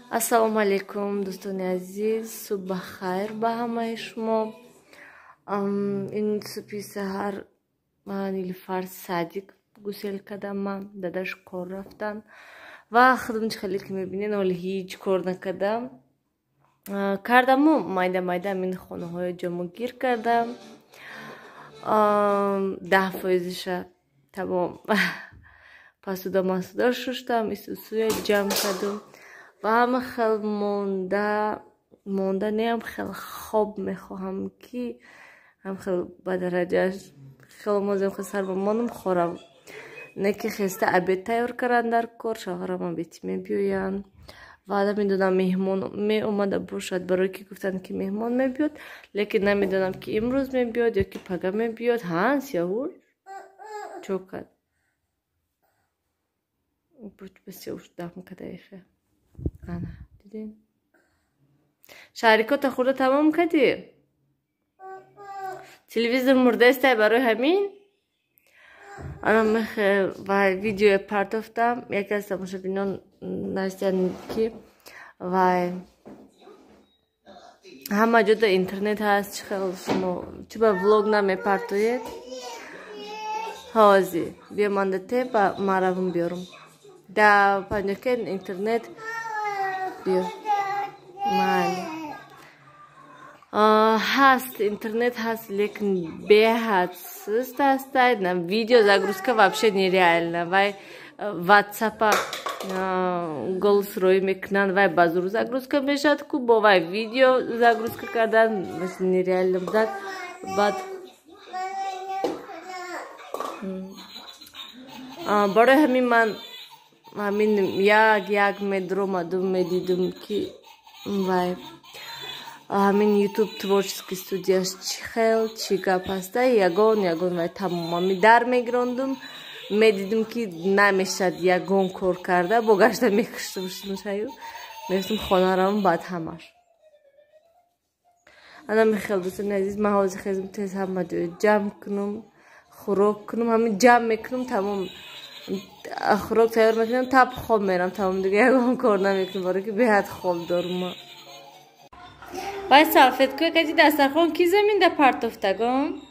Ассалому алайкум, дӯстони азиз, субҳ бахайр ба ҳамаи шумо. Ин субҳи саҳар ман Нилуфар садик гусел кардам, ман дадаш кор рафтан ва худам чӣ хеле ки мебинед, ҳоле ҳеҷ кор накардам. Кардаму майда майда ҳамин хонаҳои ҷамъгир кардам. 10 фоизиша тамом. Пасуда масуда шуштам, исусуя ҷамъ кардам ва ҳама хел монда монда неам, хел хоб мехоҳам, ки ҳам хел ба дараҷааш хело мозем, хел сар бамонам хорам. Не ки хеста обед тайёр кардан дар кор, шавҳарам обеди мебиёянд. Ваъда медодам, меҳмон меомада бошад, барое ки гуфтанд, ки меҳмон мебиёд, лекин намедонам, ки имрӯз мебиёд ё ки пага мебиёд. Ҳа, Сияҳуш чо кард? Ба Сияҳуш дам кадаихе. Ана, дидин, шарикота хӯрда тамом кардӣ? Телевизор мурдаистай, барои ҳамин ана мехе ва видеое партофтам. Яке аз тамошобинон нависиянд, ки вай ҳама ҷода интернет ҳаст, чӣ хел шумо чӣ ба влог намепартоед? Ҳози биё, манда те ба маравм биёрум да панҷакен интернет, биё. Майли, ҳаст, интернет ҳаст, лекин беҳад суст ҳастай. Видео загрузка вообще нереально. Вай ватсапа голос роӣ мекунанд, вай ба зур загрузка мешавад ку, бо вай видео загрузка кардан нереально будад. Баъд барои ҳамин ман ҳамин як як медромадум, медидум, ки вай ҳамин Ютуб творческий студияш чӣ хел, чӣ гап ҳаста. Ягон ягон вай тамом ами дар мегирондум, медидум, ки намешад ягон кор карда, бо гашта мекуштум шаю мегуфтум хонаравам. Баъд ҳамаш ана мехел. Дӯстони азиз, ман ҳозир хезм, тез ҳама ҷоя ҷамъ кунум, хӯрок кунум. Ҳамин ҷамъ мекунум, тамом, хӯрок тайёр мекунам, тап хоб мерам, тамом, дига ягон кор намекунам, барое ки беҳад хоб дорум. Вай салфеткое кади дастархон ки заминда партофтагон?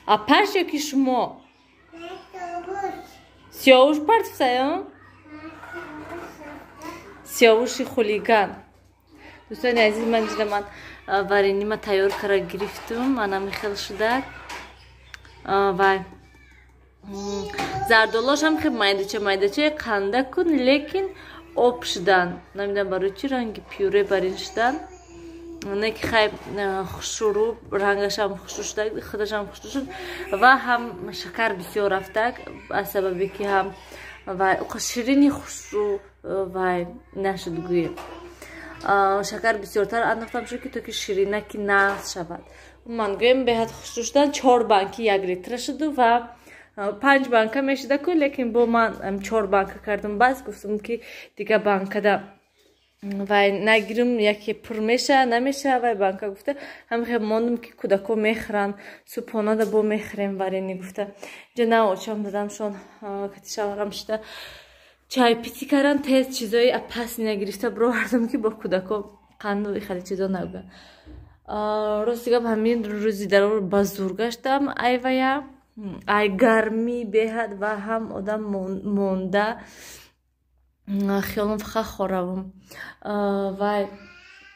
Апаш ё ки шумо? Сиёвуш партофтаё? Сиёвуши хулиган. Дӯстони азиз, ман дида, ман варенима тайёр кара гирифтум, анами хел шудак. Вай зардолошам хел майдача майдачаи қанда кун, лекин об шудан, намедонам барои чӣ ранги пюре барин шудан. Не ки хай, хушрӯ, рангашам хушрӯ шуда, худашам хушрӯ шуд ва ҳам шакар бисёр рафтак, аз сабабе ки ҳам вай ширини хушрӯ вай нашуд, гӯем, шакар бисёртар андохтам шуд, ки то ки ширинаки нағз шавад. Ман гӯем, беҳад хушрӯ шудан. Чор банки як литра шуду ва панҷ банка мешуда ку, лекин бо ман чор банка кардам. Бас, гуфтам, ки дига банкада вай нагирим, яке пур меша намеша вай банка гуфта, ҳамихе мондум, ки кӯдако мехӯранд, субҳонада бо мехӯрем варени гуфта. Инҷа на очам дадамшон кати шавҳарам шида чай питӣ кардан, тез чизои опасный гирифта бировардам, ки бо кӯдако қанду хеле чизо нагӯянд. Рости гап, ҳамин рӯзи дарор ба зур гаштам, айвая ай гармӣ беҳад ва ҳам одам монда, хиёлам фақат хоравам. Вай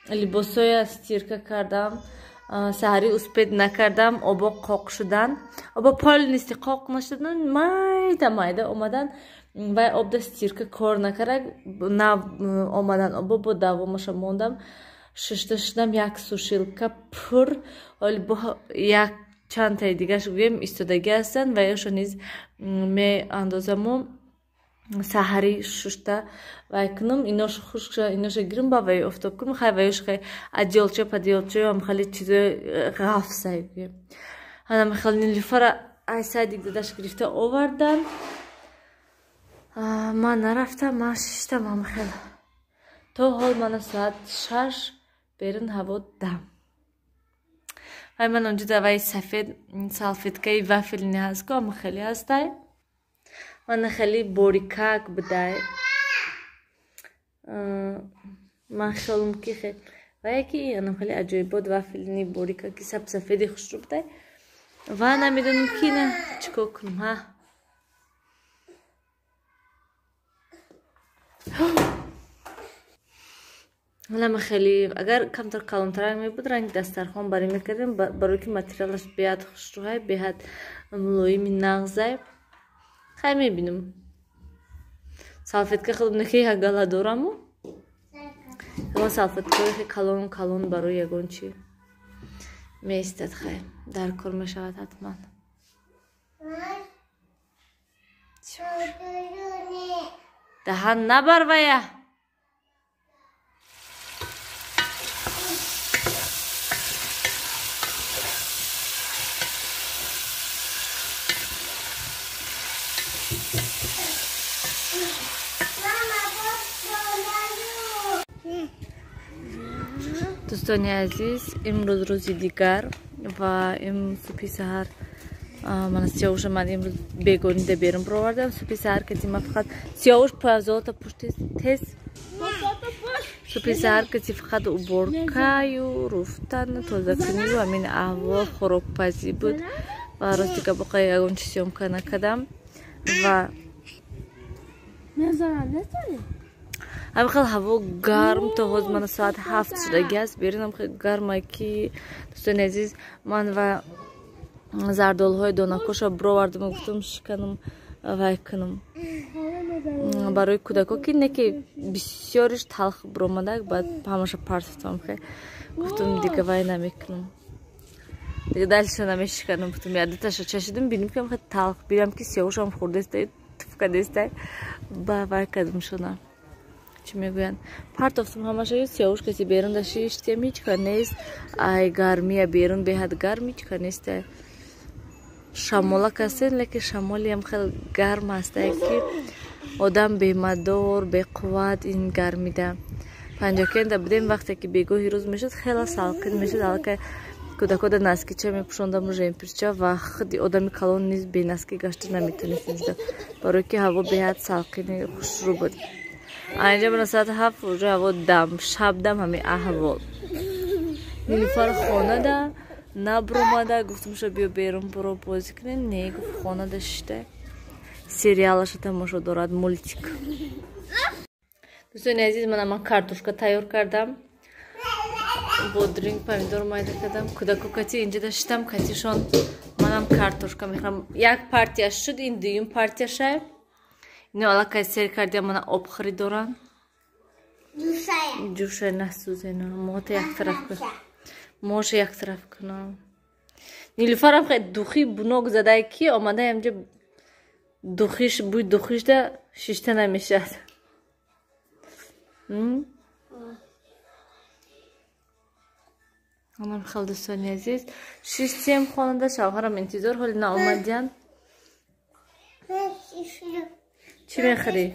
либосоя стирка кардам, саҳарӣ успеть накардам, обо қоқ шудан, обо полностью қоқ нашудан, майда майда омадан. Вай обда стирка кор накарда, нав омадан обо, бо давомаша мондам, шушта шудам, як сушилка пур. Ҳоли бо як чандтаи дигаш гӯем истодагӣ ҳастанд ва ёшо низ меандозаму саҳарӣ шушта вай кунам, инош хушк, иноша гирам, ба вай офтоб кунам. Хай, ваёш хай одеялча, подеялчаам хеле чизои ғафсай гӯем. Ана михел Нилюфара ай садик дадаш гирифта овардан, ман нарафтам, ман шиштам ҳамхел то ҳол. Мана соат 6, берун ҳаво дам. Вай ман онҷо вай сафед салфеткаи вафельный ҳаст ку, ама хеле ҳастай, мана хеле борикак будай. Ман хиёлам ки ва яки анам хеле аҷоибот вафлини борика ки сабсафеди хушрӯ будай ва намедонам ки ина чӣ кор кунам. Ҳа, ҳалама хеле агар камтар калонтарак мебуд, ранги дастархон барӣ мекардем, барои ки материалаш беҳад хушрӯҳай, беҳад мулоими нағзай. Хай, мебинам. Салфетка худам неки як гала дораму, ягон салфеткаҳои калон калон барои ягон чи меистад. Хай, дар кор мешавад ҳатман. Даҳан набар вая. Дӯстони азиз, имрӯз рӯзи дигар ва им субҳи саҳар мана Сиёвуша ман имрӯз бегонида берун бировардам. Субҳи саҳар кати ман фақат Сиёвуш пойафзолата пушт тез. Субҳи саҳар кати фақат уборкаю руфтану тозакунию ҳамин аҳвол, хӯрокпазӣ буд ва рости гап боқа ягон чи съёмка накардам ва ҳамин хел ҳаво гарм. То ҳозир мана соат 7 шудаги аст, берунам хеле гарма ки, дӯстони азиз, ман ва зардолҳои донакоша бировардам, гуфтам шиканам, вай кунам барои кӯдако, ки не ки бисёриш талх биромадак, баъд ҳамаша партофтам. Хе, гуфтам дига вай намекунам, дига дальше намешиканам. Гуфтам ядуташа чашидам, бинем ки хеле талх бирам, ки Сиёвушам хӯрдестай, туфкадестай, ба вай кардам шуна, чӣ мегӯянд, партофтам ҳамаша. Сиёвуш каси берун да шиштем, ҳеҷ кар нест. Ай гармия, берун беҳад гарм, ҳеҷ кар нест. Шамолак ҳастен, лекин шамолиам хеле гарм ҳастай, ки одам бемадор, беқувват ин гармида. Панҷакенда будем, вақте ки бегоҳи рӯз мешуд, хеле салқин мешуд, аллакай кӯдакода носкича мепӯшондаму жемпирча ва худи одами калон низ бе носки гашта наметонист инҷо, барое ки ҳаво беҳад салқини хушрӯ буд. Айнҷа мана соати 7 уже ҳаво дам, шабдам ҳамин аҳвол. Нилуфар хонада набуромада, гуфтамша биё берун буро бозӣ кунем, не, гуфт, хонада шишта сериалаша тамошо дорад, мультик. Дӯстони азиз, мана ман картошка тайёр кардам, бодринг, помидор майда кардам. Кӯдако кати инҷода шиштам, катишон манам картошка мехӯрам. Як партияш шуд, ин дуюм партияшай. Ино аллакай сер кардиам, мана обхӯрӣ доранд. Ҷӯшай, насӯзена, моҳата яктараф кун, моша яктараф кунам. Нилуфарам хеле духи бунок задай, ки омада инҷа духиш, бӯи духишда шишта намешавад. Анам хел, дӯстони азиз, шиштем хонада, шавҳарам интизор, ҳоли наомадиян. Чӣ мехӯрӣ?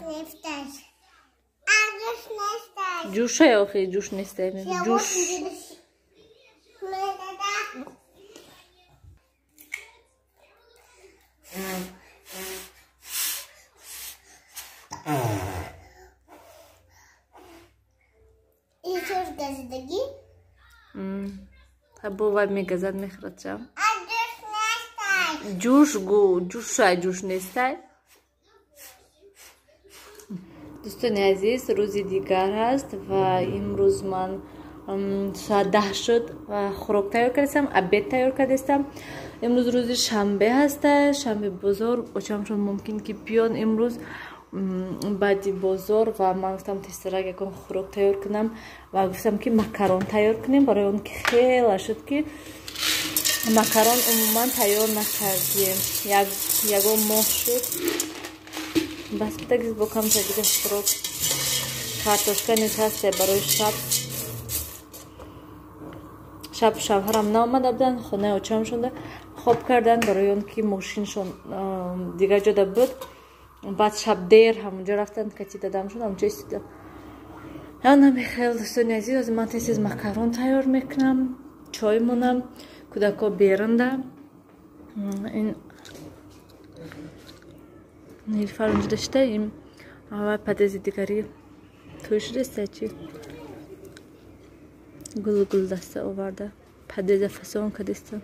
Ҷӯшай охи, ҷӯш нестай. Ҷӯш. Бо вай мегазад, мехӯрад ча. Ҷӯш гу, ҷӯшай, ҷӯш нестай. Дӯстони азиз, рӯзи дигар ҳаст ва имрӯз ман соат 10 шуд ва хӯрок тайёр кардастам, обед тайёр кардастам. Имрӯз рӯзи шанбе ҳаста, шанбе бозор, очамшон мумкин ки биён имрӯз баъди бозор ва ман гуфтам тезтарак ягон хӯрок тайёр кунам ва гуфтам ки макарон тайёр кунем, барои он ки хела шуд ки макарон умуман тайёр накардем, ягон моҳ шуд. Бас битагиз бо камта дига хӯрок, картошка низ ҳаста барои шаб. Шаб шавҳарам наомада буданд, хонаи очамшонда хоб карданд, барои он ки мошиншон дигар ҷода буд. Баъд шаб дер ҳамонҷо рафтанд, кати дадамшон ҳамонҷо истода. Анамихел, дӯстони азиз, ҳозир ман тез тез макарон тайёр мекунам, чой монам, кӯдако берунда. Ин Нилуфар онҷо дошта, ин ава падези дигари Туй шудеста чи? Гул гулдаста оварда. Падеза фасон кадеста.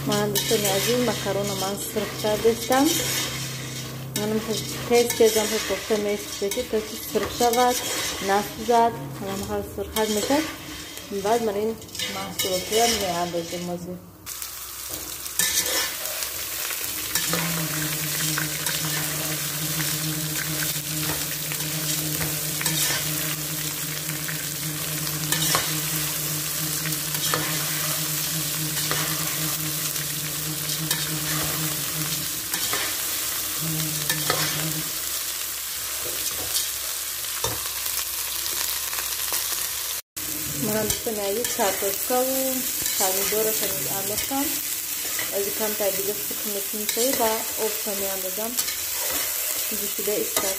Ман дӯстони азиз, макарона ман сирх кардестам. Манам тез тезам пухта месӯзад, то ки сирх шавад, насӯзад. Манам ҳар сирхак мешавад. Баъд ман ин маҳсулотро меандозем озӣ. Ман дӯстони азиз, картошкаву помидорашо андохтам. Аз камтар дига сухм мекунем ва обша меандозам. Ҷӯшида истад.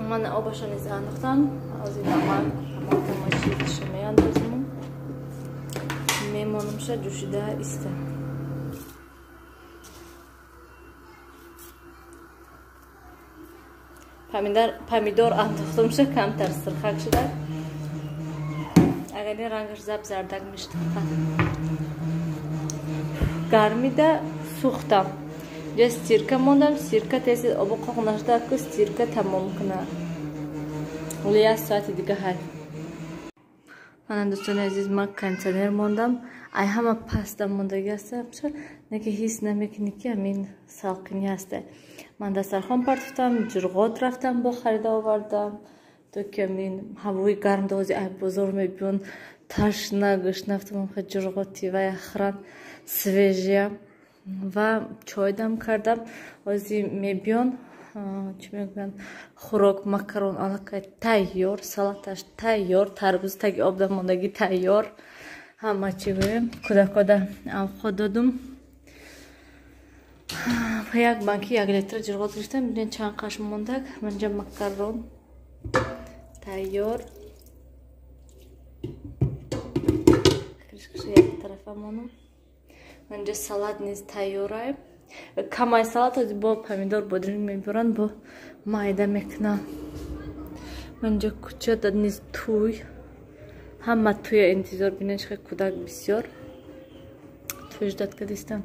Ман обаша низ андохтам. Аз ин намак, тамома чизаша меандозем. Мемонамша ҷӯшида истад. Помидор андохтамша камтар сирхак шуда. Агар ин рангаш заб зардак мешуд. Гармида сӯхтам. Ҷа стирка мондам, стирка тез обу қоқ нашуда, ку стирка тамом кунад. Ҳоло як соати дига ҳай. Мана дӯстони азиз, ман кондитсионер мондам. Ай ҳама паста мондагӣ ҳастам, не ки ҳис намекунӣ, ки ҳамин салқинӣ ҳаста. Ман дастархон партофтам, ҷурғот рафтам, бо харида овардам, то ки ҳамин ҳавои гарм дози ай бозор мебиён, ташна гушна рафтам, ҷурғоти ва яхран свежия ва чой дам кардам. Ози мебиён, чӣ мегӯянд, хӯрок макарон аллакай тайёр, салаташ тайёр, тарбуз таги обда мондагӣ тайёр. Ҳама чӣ гӯем, кӯдакода авқот додум. Як банки 1 литр ҷурғот гирифтам, бинед чанд қаш мондак. Манҷа макарон тайёр. Кришкаша як тарафа монам. Манҷа салат низ тайёрай. Камай салат бо помидор бодринг мебуранд, бо майда мекунам. Манҷа кӯча низ туй. Ҳама туя интизор, бинед чӣ кӯдак бисёр. Туй ждат кардистам.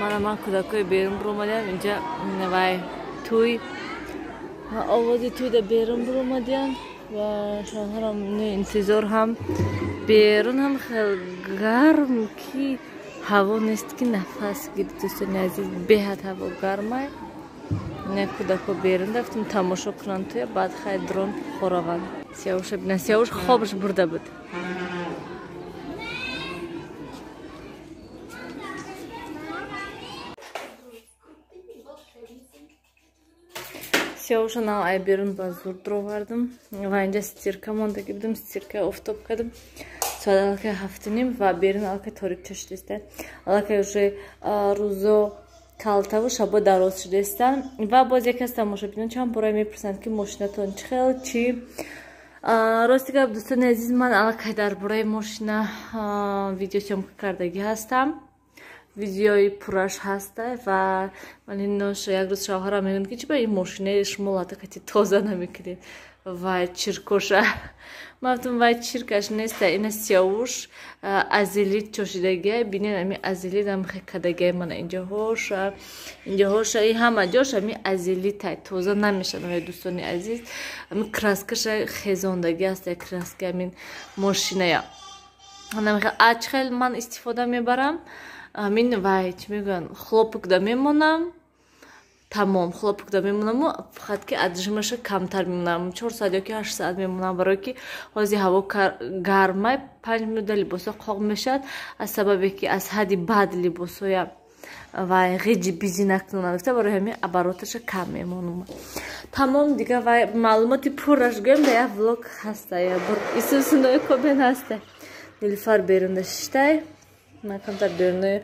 Мана ман кӯдакҳои берун буромадиам. Инҷа вай туй, овози туйда берун буромадиам ва шавҳарам интизор ҳам берун ҳам хел гарм, ки ҳаво нест, ки нафас гирӣ. Дӯстони азиз, беҳад ҳаво гармай. Не кӯдакҳо берун рафтем тамошо кунанд туя, баъд хай дрон хораванд. Сиёвуша бина, Сиёвуш хобаш бурда буд. Сиёвуша нав ай берун ба зур дровардам ва инҷа стирка мондагӣ будам, стирка офтоб кардам. Соат аллакай 7:30 ва берун аллакай торикча шудеста. Аллакай уже рӯзо калтаву шабо дароз шудестан. Ва боз яке аз тамошобинон чанд бора мепурсанд, ки мошинатон чӣ хел, чӣ. Рости гап, дӯстони азиз, ман аллакай дар бораи мошина видеосъёмка кардагӣ ҳастам. Видеои пурраш ҳаста ва ман инош як рӯз шавҳарам мегӯянд, ки чӣ ба ин мошинаи шумо латакати тоза намекунед ва чиркоша. Ман гуфтам, вай чиркаш неста, ина Сиёвуш азелит чошидагия. Бинед, ами азелит ам кадагия, мана инҷоҳоша, инҷоҳоша, и ҳама ҷош ами азелитай, тоза намешавад, дӯстони азиз. Ами краскаша хезондагӣ аста, краска амин мошиная. Чӣ хел ман истифода мебарам, ҳамин вай чӣ мегӯянд, хлопокда мемонам, тамом хлопокда мемонаму фақат ки аджимаша камтар мемонам, 4 соат ёки 8 соат мемонам, барое ки ҳозир ҳаво гармай, 5 минута либосо қоқ мешавад, аз сабабе ки аз ҳадди бад либосоя вай ғиҷи биҷи накунам гуфта, барои ҳамин обороташа кам мемонам. Тамом дига вай маълумоти пурраш гӯем, да як влог ҳаста, я бур исусунои кобен ҳаста. Нилуфар берунда шиштай, ман камтар берунаи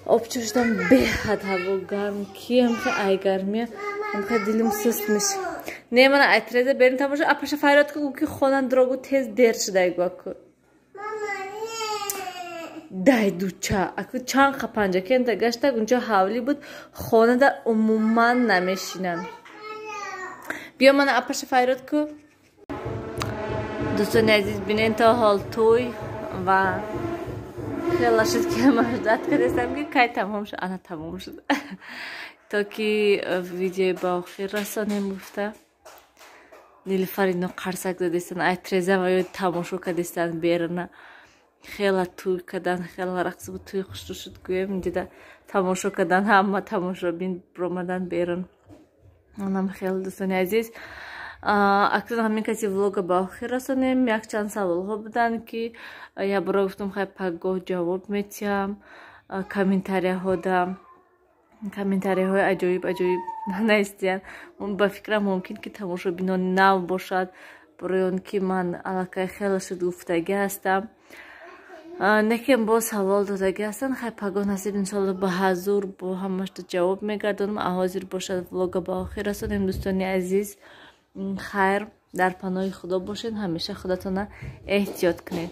об чӯшидам, беҳад ҳаво гарм, ки ҳамхе ай гармия Дилим суст меша. Не, мана айтреза берин тамошо, апаша фарёд ку, ки хона дрогу, тез дер шудай, гуаку. Дайдуча аку чанд қа Панҷакента гаштак, унҷо ҳавлӣ буд, хонада умуман намешинанд. Биё, мана апаша фарёд ку. Дӯстони азиз, бинен, то ҳол тӯй ва хела шуд, ки ман ждать кардастам, ки кай тамом шуд. Ана тамом шуд, то ки видеои ба охир расонем гуфта. Нилуфар ино қарсак задистан, ай треза ва ё тамошо кардистан берана. Хела тӯй кардан, хела рақс буд, тӯй хушрӯ шуд, гӯем. Дида тамошо кардан, ҳама тамошобин ромадан берун. Анам хеле, дӯстони азиз, акнун ҳамин каси влога ба охир расонем. Якчанд саволҳо буданд, ки якбора гуфтам, хай, пагоҳ ҷавоб метиҳам. Комментарияҳода комментарияҳои аҷоиб аҷоиб наистиянд. Ба фикрам, мумкин ки тамошобинони нав бошад, барои он ки ман аллакай хеле шуд гуфтагӣ ҳастам, лекин боз савол додагӣ ҳастанд. Хай, пагоҳ насиб, иншолло, ба ҳазур бо ҳамашта ҷавоб мегардонам. А ҳозир бошад, влога ба охир расонем. Дӯстони азиз, хайр, дар паноҳи Худо бошед, ҳамеша худатона эҳтиёт кунед.